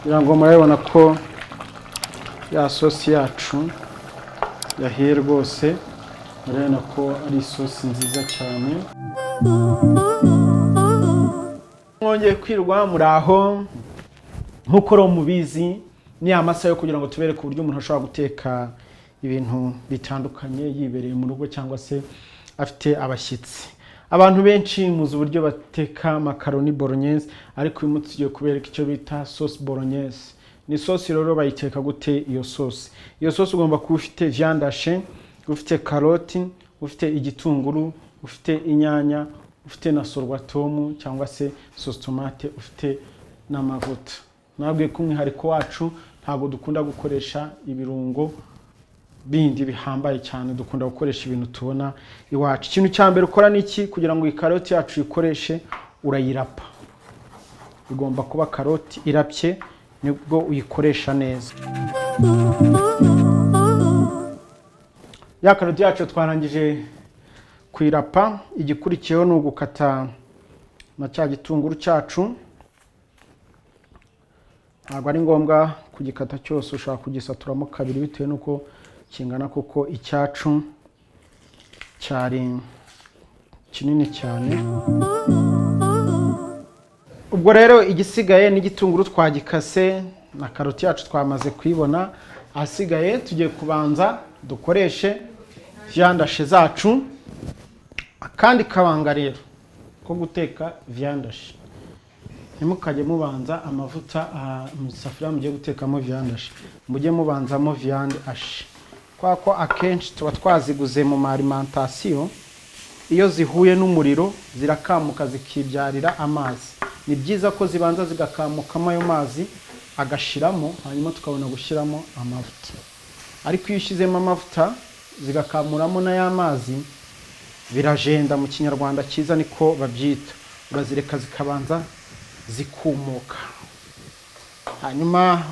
Kugira ngo murabibona ko ya sosi yacu yahiye rwose, murabona ko ari isosi nziza cyane. Mwongeye kwirwa, muraho. Nk'uko rero mubizi, ni amasaha yo kugira ngo tubereke uburyo umuntu ashobora guteka ibintu bitandukanye yibereye mu rugo cyangwa se afite abashyitsi. Abantu benshi muzi uburyo bateka makaroni bolognese, ariko uyu munsi tugiye kubereka icyo bita sauce bolognese. Ni sosi rero bayiteka gute iyo sosi? Iyo sosi ugomba kuba ufite viande hachée, ufite karoti, ufite igitunguru, ufite inyanya, ufite na sorwatomu cyangwa se sauce tomate, ufite n'amavuta. Nabwiye ko umwihariko wacu ntabwo dukunda gukoresha ibirungo bindi bihambaye cyane, dukunda gukoresha ibintu tubona iwacu. Ikintu cya mbere ukora ni iki? Kugira ngo iyi karoti yacu uyikoreshe, urayirapa. Igomba kuba karoti irapye, nibwo uyikoresha neza. Ya karoti yacu twarangije kuyirapa, igikurikiyeho ni ugukata na cya gitunguru cyacu. Ntabwo ari ngombwa kugikata cyose, ushobora kugisaturamo kabiri bitewe n'uko kingana, kuko icyacu cyari kinini cyane. Ubwo rero igisigaye n'igitunguru twagikase na karoti yacu twamaze kuyibona, ahasigaye tugiye kubanza dukoreshe viande hachée zacu. Akandi kabanga rero ko guteka viande hachée: ntimukajye mubanza amavuta mu isafuriya mugiye gutekamo viande hachée, mujye mubanzamo viande hachée, kubera ko akenshi tuba twaziguze mu ma alimentation. Iyo zihuye n'umuriro zirakamuka, zikibyarira amazi. Ni byiza ko zibanza zigakamukamo, ayo mazi agashiramo, hanyuma tukabona gushyiramo amavuta. Ariko iyo ushyizemo amavuta zigakamuramo n'aya mazi, birajenda, mu Kinyarwanda cyiza niko babyita. Urazireka zikabanza zikumuka. Hanyuma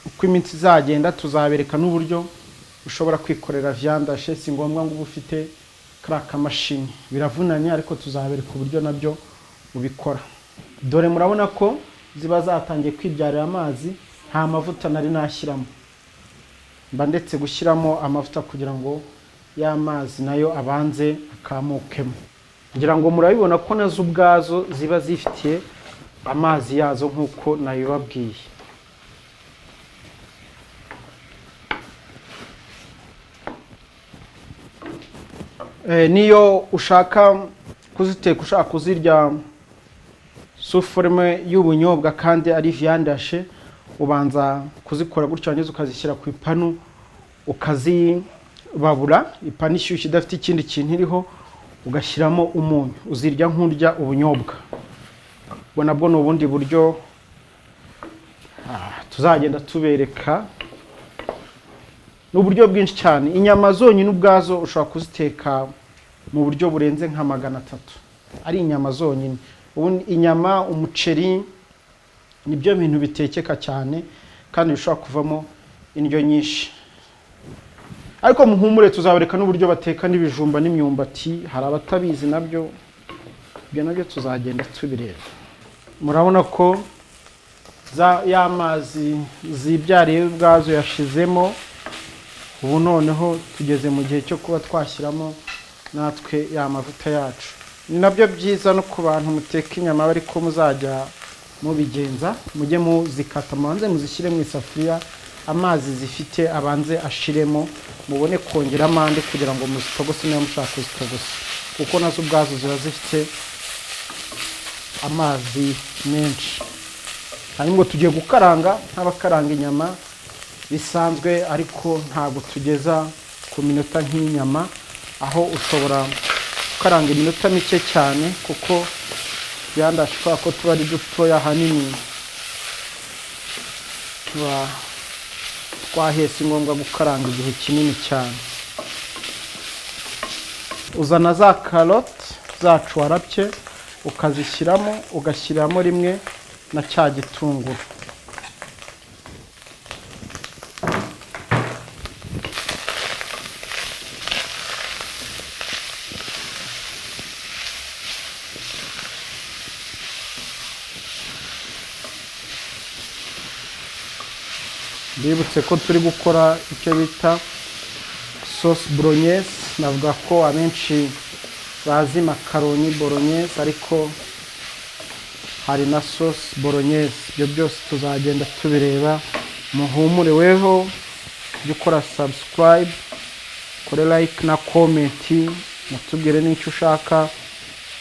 uko iminsi izagenda tuzabereka n'uburyo ushobora kwikorera viande hachée. Si ngombwa ngo ube ufite kariya kamashini, biravunanye, ariko tuzabereka uburyo nabyo ubikora. Dore murabona ko ziba zatangiye kwibyarira amazi, nta mavuta nari nashyiramo. Mba ndetse gushyiramo amavuta kugira ngo ya mazi nayo abanze akamukemo. Ngira ngo murabibona ko nazo ubwazo ziba zifitiye amazi yazo nk'uko nabibabwiye. Niyo ushaka kuziteka, ushaka kuzirya sous forme y'ubunyobwa kandi ari viande hachée, ubanza kuzikora gutyo, warangiza ukazishyira ku ipanu, ukazibabura, ipanu ishyushye idafite ikindi kintu iriho, ugashyiramo umunyu, uzirya nk'urya ubunyobwa. Ubwo nabwo ni ubundi buryo tuzagenda tubereka. Ni uburyo bwinshi cyane. Inyama zonyine ubwazo ushobora kuziteka mu buryo burenze nka 300, ari inyama zonyine. Ubundi inyama, umuceri, nibyo bintu bitekeka cyane kandi bishobora kuvamo indyo nyinshi. Ariko muhumure, tuzabereka n'uburyo bateka n'ibijumba n'imyumbati, hari abatabizi nabyo. Ibyo nabyo tuzagenda tubireba. Murabona ko ya mazi zibyariye ubwazo yashizemo. Ubu noneho tugeze mu gihe cyo kuba twashyiramo natwe ya mavuta yacu. Ni nabyo byiza no ku bantu muteka inyama, ariko muzajya mubigenza, mujye muzikata, mubanze muzishyire mu isafuriya, amazi zifite abanze ashiremo, mubone kongeramo andi kugira ngo muzitogose niba mushaka kuzitogosa, kuko nazo ubwazo ziba zifite amazi menshi. Hanyuma ngo tugiye gukaranga nk'abakaranga inyama bisanzwe, ariko ntabwo tugeza ku minota nk'inyama, aho ushobora gukaranga iminota mike cyane, kuko viande hachée kubera ko tuba ari dutoya, ahanini tuba twahese, ngombwa gukaranga igihe kinini cyane. Uzana za karoti zacu warapye, ukazishyiramo, ugashyiramo rimwe na cya gitunguru. Mbibutse ko turi gukora icyo bita sauce bolognese. Navuga ko abenshi bazi macaroni bolognese, ariko hari na sauce bolognese. Ibyo byose tuzagenda tubireba. Muhumure, weho jya ukora subscribe, ukore like na comment, mutubwire n'icyo ushaka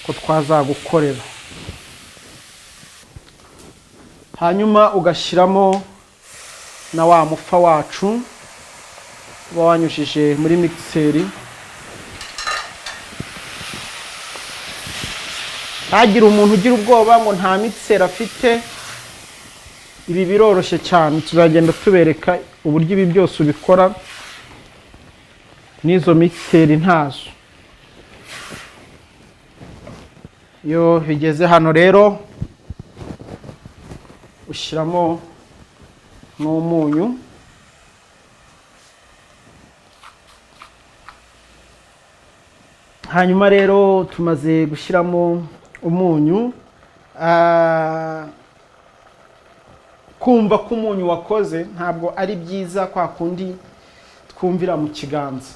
ko twazagukorera. Hanyuma ugashyiramo na wa mufa wacu uba wanyujije muri mixer. Ntagire umuntu ugira ubwoba ngo nta mixer afite. Ibi biroroshye cyane, tuzagenda tubereka uburyo ibi byose ubikora n'izo mixer ntazo. Iyo bigeze hano rero, ushyiramo n'umunyu. Hanyuma rero tumaze gushyiramo umunyu, kumva ko umunyu wakoze ntabwo ari byiza kwa kundi twumvira mu kiganza,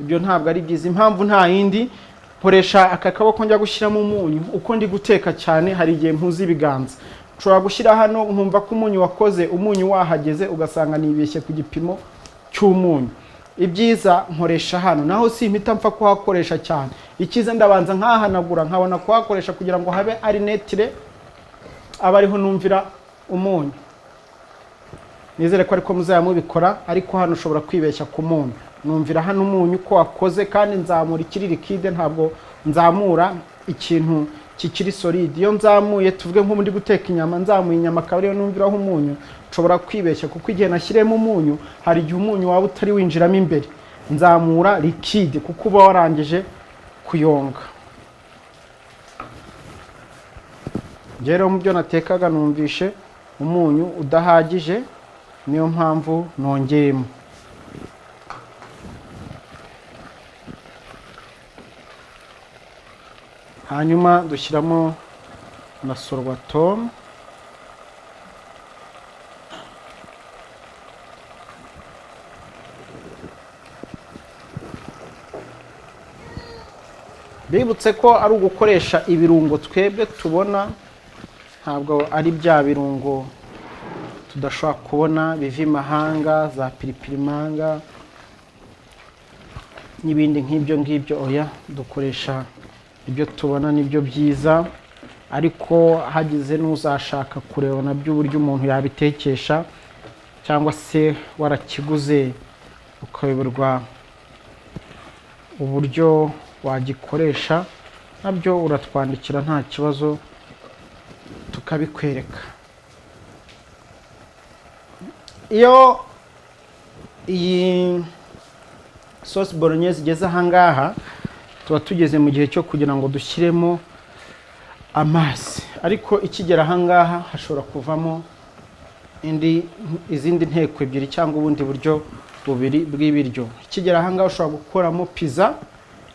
ibyo ntabwo ari byiza. Impamvu nta yindi, nkoresha aka kaboko njya gushyiramo umunyu. Uko ndi guteka cyane, hari igihe mpuza ibiganza. Nshobora gushyira hano nkumva ko umunyu wakoze, umunyu wahageze, ugasanga nibeshye ku gipimo cy'umunyu. Ibyiza nkoresha hano, naho simpita mpfa kuhakoresha cyane. Icyiza ndabanza nkahanagura, nkabona kuhakoresha kugira ngo habe ari neutre, aba ariho numvira umunyu. Nizere ko ariko muzaba mubikora, ariko hano ushobora kwibeshya ku munyu. Numvira hano umunyu ko wakoze, kandi nzamura ikiri liquide, ntabwo nzamura ikintu kikiri solide. Iyo nzamuye, tuvuge nk'ubu ndi guteka inyama, nzamuye inyama akaba ariyo numviraho umunyu, nshobora kwibeshya, kuko igihe nashyiriyemo umunyu hari igihe umunyu waba utari winjiramo imbere. Nzamura liquide kuko uba warangije kuyonga. Njyewe rero mu byo natekaga numvishe umunyu udahagije, niyo mpamvu nongeyemo. Hanyuma dushyiramo na sorwatomu. Bibutse ko ari ugukoresha ibirungo twebwe tubona, ntabwo ari bya birungo tudashobora kubona biva imahanga, za piripiri manga n'ibindi nk'ibyo ngibyo. Oya, dukoresha ibyo tubona, nibyo byiza. Ariko hagize n'uzashaka kureba nabyo uburyo umuntu yabitekesha, cyangwa se warakiguze ukayoberwa uburyo wagikoresha, nabyo uratwandikira nta kibazo, tukabikwereka. Iyo iyi sauce bolognese igeze ahangaha, tuba tugeze mu gihe cyo kugira ngo dushyiremo amazi. Ariko ikigera ahangaha hashobora kuvamo izindi nteko ebyiri cyangwa ubundi buryo bubiri bw'ibiryo. Ikigera ahangaha ushobora gukuramo pizza,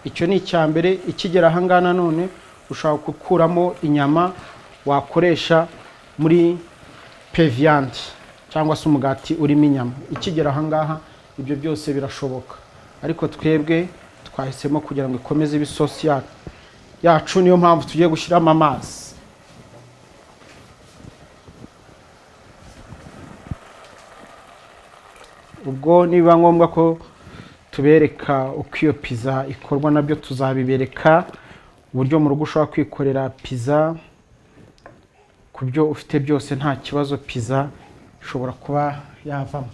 icyo ni icya mbere. Ikigera ahangaha nanone ushobora gukuramo inyama wakoresha muri pain viande cyangwa se umugati urimo inyama. Ikigera ahangaha ibyo byose birashoboka, ariko twebwe twahisemo kugira ngo ikomeze ibe isosi yacu, niyo mpamvu tugiye gushyiramo amazi. Ubwo nibiba ngombwa ko tubereka uko iyo pizza ikorwa, nabyo tuzabibereka, uburyo mu rugo ushobora kwikorera pizza ku byo ufite byose, nta kibazo, pizza ishobora kuba yavamo.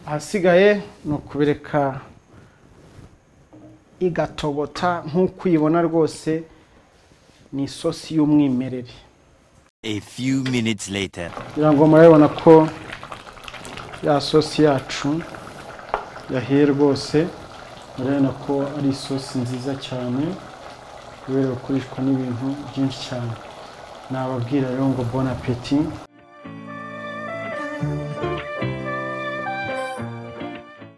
Ahasigaye ni ukubireka igatogota nk'uko uyibona. Rwose ni isosi y'umwimerere. A few minutes later. Kugira ngo murabibona ko ya sosi yacu yahiye rwose, murabona ko ari isosi nziza cyane kubera gukoreshwa n'ibintu byinshi cyane. Nababwira rero ngo bon appétit.